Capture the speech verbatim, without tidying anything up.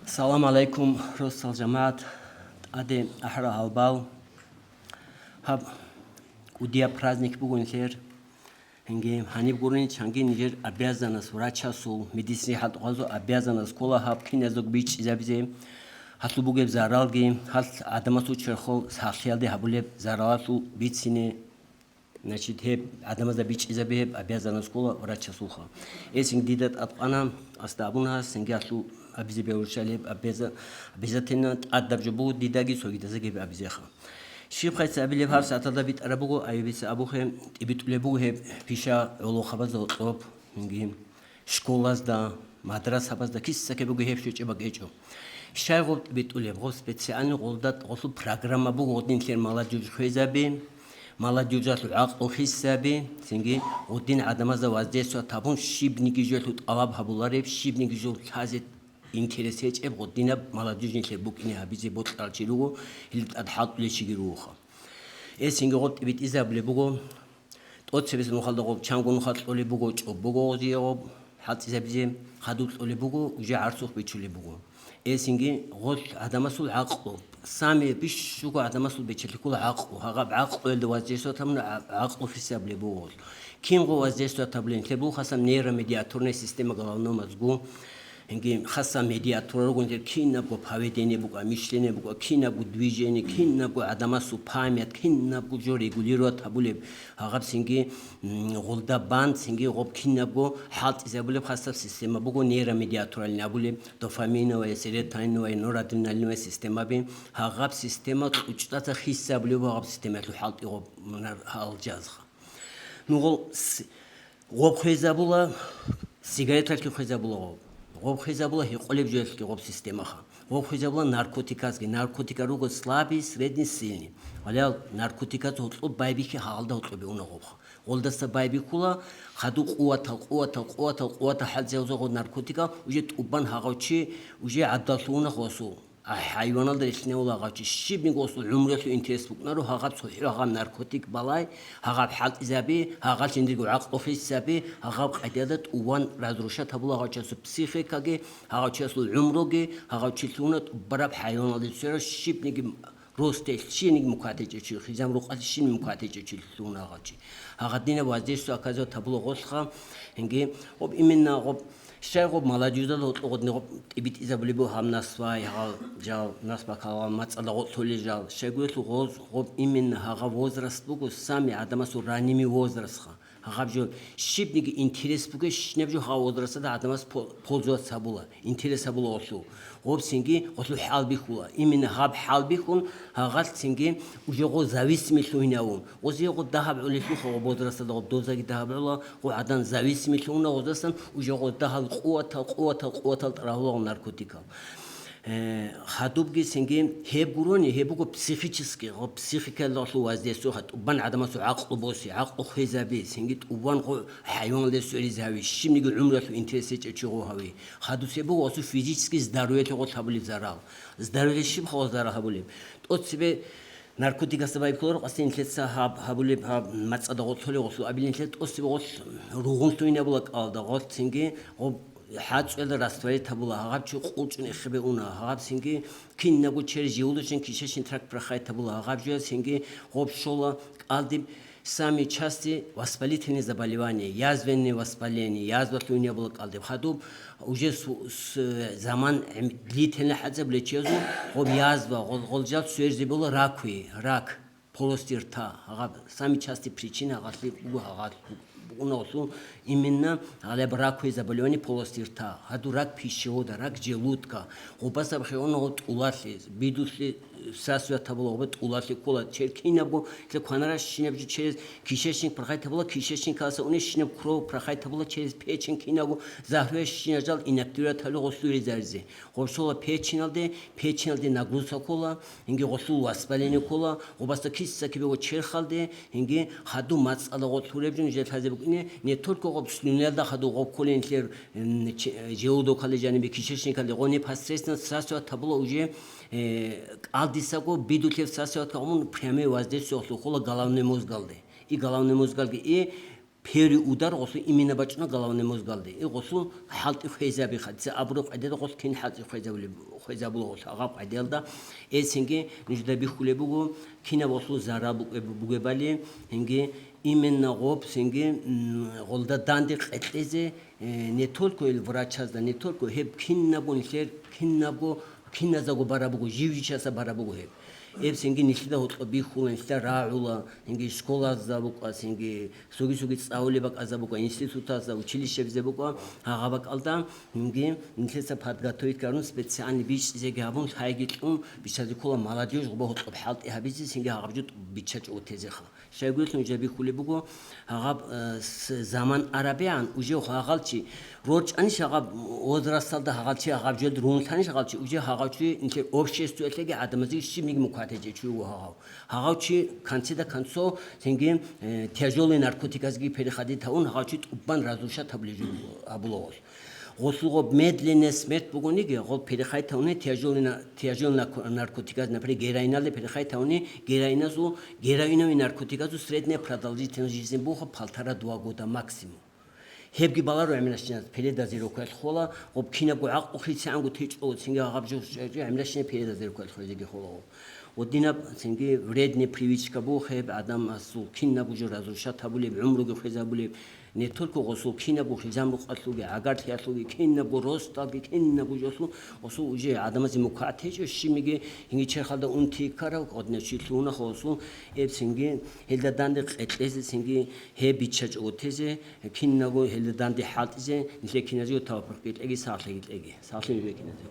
Салам гӀалайкум, росал жамагӀат, тӀаде ахӀра гьалбал. Гьаб кӀудияб праздник буго нилъер. Гьанги гьаниб гурони чанги нижер обязанность врачасул, медицинин хӀалтӀухъазул обязанность ккола гьаб киназдаго бичӀчӀизабизе, гьалъул бугеб заралги, гьал гӀадамасул черхол сахлъиялде гьабулеб заралалъул бицине. Значит, гьеб гӀадамазда бичӀчӀизаби гьеб обязанность ккола врачасулха. Эсинг дида тӀадкъана, къасда абуна гьас, гьанги гьалъул абизе бегьулищали гьеб обяза-, обязательно тӀадаб жо буго дидаги цогидазаги гьеб абизеха. Щиб хъайса абилеб гьаб сагӀаталда битӀараб буго, айбица абухъе, тӀибитӀулеб буго гьеб пиша гӀолохъабазда гьоркьоб, гьанги школазда, мадрасабазда киса-кибего гьеб щвечӀеб бакӀ гьечӀо. Щай гъоб тӀибитӀулеб? Гъоб специальный гъолда гъолъул программа буго гъодинлъер молодёжь хвезаби, молодёжалъул гӀакълу хисаби, цинги гъодин гӀадамазда воздействовать гьабун, щибниги жоялъул тӀалаб гьабулареб, щибниги жо лъазе интерес гьечӀеб гъодинаб молодёжь нилъер букӀине гьабизе бокьарал чи руго, гьелда тӀад хӀалтӀулел чиги ругоха. Эсинги гъоб тӀибитӀизабулеб буго, тӀоцебесеб нухалда гъоб чанго нуха кьолеб буго, чӀоб буго гъозие гъоб хӀалтӀизабизе, хадуб кьолеб буго, уже гӀарцухъ бичулеб буго. Эсинги гъолъ гӀадамасул гӀакълу, сами бищуго гӀадамасул бечелъи ккола гӀакълу, гьагъаб гӀакълуялда воздействовать гьабуна, гӀа-, гӀакълу хисаблеб буго гъолъ. Кин гъо воздействовать гьабулин? Лъеб буго хасан нейромедиаторная система головного мозгу, гьанги хаса медиатор ругун, гьеб кинабго поведение букӀа, мышление букӀа, кинабго движение, кинабго гӀадамасул память, кинабго жо регулировать гьабулеб, гьагъаб цинги, м, гъолда бан, цинги гъоб кинабго хӀалтӀизабулеб хасаб система буго, нейромедиаторальный абулеб, дофаминовая, серотониновая, норадреналиновая системаби, гьагъаб система кьучӀдаса хисабулеб гьагъаб системаялъул хӀалтӀи гъоб мунар гьал жазха. Ну, гъол с-, гъоб хвезабула, сигареталъги хвезабула гъоб. Гъоб хвезабула гьекъолеб жоялъги гъоб системаха. Гъоб хвезабула наркотикасги. Наркотика руго слабый, средний, сильный. Гьале гьал наркотикас гьоркьоб байбихьи гьалда гьоркьобе уна гъобха. Гъолдаса байбихьула, хадуб къуватал, къуватал, къуватал, къуватал хӀалзе гьоза гъо наркотикал, уже тӀубан гьагъав чи, уже гӀаддаллъугьуна гъосул. А хӀайваналда релълъинавула гъав чи, щибниги гъосул гӀумруялъул интерес букӀунаро, гьагъаб цохӀо, гьагъаб наркотик балай, гьагъаб хӀалтӀизаби, гьагъал жиндирго гӀакълу хисаби, гьагъаб къайдада тӀуван разрушать гьабула гъав чиясул психикаги, гьагъав чиясул гӀумруги, гьагъав чи лъугьуна тӀубараб хӀайваналде церас щибниги ростелъ щибниги мукатичӀев чи, хизан-рукъалъ щибниги мукатичӀев чи лъугьуна гъав чи. Гьагъадинаб воздействие оказывать гьабула гъолъха, гьанги гъоб именно гъоб Щай гъоб молодёждал гьоркьо гъодни гъоб тӀибитӀизабулеб буго гьаб насбай, гьал жал, насба калагъан мацӀалда гъоркь толел жал. Щайгурелъул гъоз гъоб именно гьагъаб возраст буго, сами гӀадамасул ранимый возрастха. Гьагъаб жо щибниги интерес бугебщинаб жо гьагъаб возрасталда гӀадамас по-, пользоваться гьабула, интерес гьабула гъолъул. Гъоб цинги гъолъул хӀалбихьула. Именно гьаб хӀалбихьун гьагъалъ цинги уже гъо зависимый лъугьинавун. Гъозие гъо дагьаб гӀолелъулха гъо возрасталда гъоб дозаги дагьаб гӀола, гъо гӀадан зависимый лъугьуна гъоздасан, уже гъо дагьал къуватал, къуватал, къуватал тӀарагьула гъо наркотикал. Э, хадубги цинги гьеб гурони, гьеб буго психический, гъо психикаялдалъул воздействие, гьа тӀубан гӀадамасул гӀакълу боси, гӀакълу хвезаби, цинги тӀубан гъо хӀайваналде сверизави, щибниги гӀумруялъул интерес гьечӀев чи гъо гьави. Хадус гьеб буго асул физический здоровьелъе гъо лъабулеб зарал. Здоровье щиб гъо зарал гьабулеб? ТӀоцебе Наркотикасда байбихьуларо къасин нилъеца гьаб гьабулеб, гьаб мацӀалда гъоркь толеб гъолъул абилин нилъер тӀосеб гъолъ ругъун лъугьинабула кӀалда, гъолъ цинги гъоб хӀацӀуялда растворить гьабула, гьагъаб чи къулчӀун эхебе уна, гьагъаб цинги кинабго через желудочный-кишечный тракт проходить гьабула, гьагъаб жоялъ цинги гъоб щола кӀалдиб сами части воспалительные заболевания, язвенные воспаления, язва лъугьинабула кӀалдиб хадуб, Уже су-, с-, заман гӀем-, длительно хӀацӀаб лечезу, гъоб язва, гъол-, гъолжал цверзе була ракуе, рак полости рта, гьагъаб сами части причина гъалъи буго гьагъал букӀуна гъолъул именно гьалаб ракуе заболевание полости рта, гьаду рак пищевода, рак желудка, гъубасаб хиуна гъо тӀулалъе, бидулъе, всасывать гьабула гъубе тӀулалъе ккола, чер кинабго, лъе кванаращинаб жо через кишечник проходить гьабула, кишечникаласа унещинаб кровь проходить гьабула через печень кинабго, Загьруящинал жал инактивировать гьавли гъослуе заризе. Гъоршола печеналде, печеналде нагрузка ккола, гьинги гъослул воспаление ккола, гъобасда киса кибего черхалде, гьинги хадуб мацӀала гъоркь лъуреб жо нижер лъазе букӀине, не только гъоб слюнаялда хадуб гъоб кколин лъер, м, че-, желудокалде жанибе кишечникалде гъо непосредственно всасывать гьабула уже, э, кӀалдисаго бидулъе всасывать гьабун прямой воздействие гъослу ккола головной мозгалде. И головной мозгалги и Первый удар гъосул именно бачӀуна головной мозгалде. И гъосул хӀалтӀи хвезабиха. Ца абураб къайдада гъос кин хӀалтӀи хвезабулеб-, хвезабула гъос гьаб къайдалда. Эсинги нужда бихьулеб буго, кинаб гъосул зарал букӀеб-, бугебали, гьинги именно гъоб, синги, м, гъолда данде къекълъезе, э, не только ил врачазда, не только гьеб кинабго нилъер, кинабго, киназдаго бара буго, жив-жичаса бара буго гьеб. Эб цинги нилъеда гьоркьоб бихьула, нилъеда рагӀула, цинги школазда букӀа, цинги цоги-цоги цӀалулеб бакӀазда букӀа, институтазда, училищебизе букӀа, гьагъа бакӀалда, цинги нилъеца подготовить гьарун, специальный бичӀчӀизеги гьабун, лъайги кьун, биччазе ккола молодёжь гъуба гьоркьоб хӀалтӀи гьабизе, цинги гьагъаб жо биччачӀого тезеха. Щайгурелъул нужда бихьулеб буго, гьагъаб, э, с-, заман арабигӀан, уже гьагъалчи, рорчӀанищ гьагъаб возрасталда гьагъалчи, гьагъаб жолда рунлъанищ гьагъалчи, уже гьагъавчи нилъер обществоялъеги гӀадамазеги щибниги мукатечӀечӀого гьагъав. Гьагъавчи конце да концов цинги, э, тяжёлый наркотиказги переходить гьавун, гьагъавчи тӀубан разрушать гьабулеб жо-, гьабулагъулъ. Гъосулгъоб медленная смерть бугониги, гъол перехайтавуни тяжёлый на-, тяжёлый нарко-, наркотиказ, например, героиналде перехайтавуни, героиназул, героиновый наркотиказул средняя продолжительность жизни буха полтора-два года максимум. Гьебги баларо гӀемеращиназ передозировкаялъ хола, гъоб кинабго гӀакълу хицегӀанго течӀо, цинги гьаб жо-, жо-, гӀемеращинаб передозировкаялъ хвезеги хола. Ва динаб цинги вредный привычка буго гьеб, гӀадамасул кинабго жо разрушать гьабулеб, гӀумруги хвезабулеб, не только гъосул кинабго хизан-рукъалъулги, гӀагарлъиялъулги, кинабго росдалги, кинабго жолъун гъосул уже гӀадамазе мукагӀат гьечӀо, щибниги гьинги черхалда унти ккарав, гъодинав чи лъугьунаха гъосул, эб цинги гьелда данде къекълъезе, цинги гьеб биччачӀого тезе, кинабго гьелда данде хӀалтӀизе, нилъер киназего тавпикъги кьеги, сахлъиги кьеги. Сахлъи нужее киназего.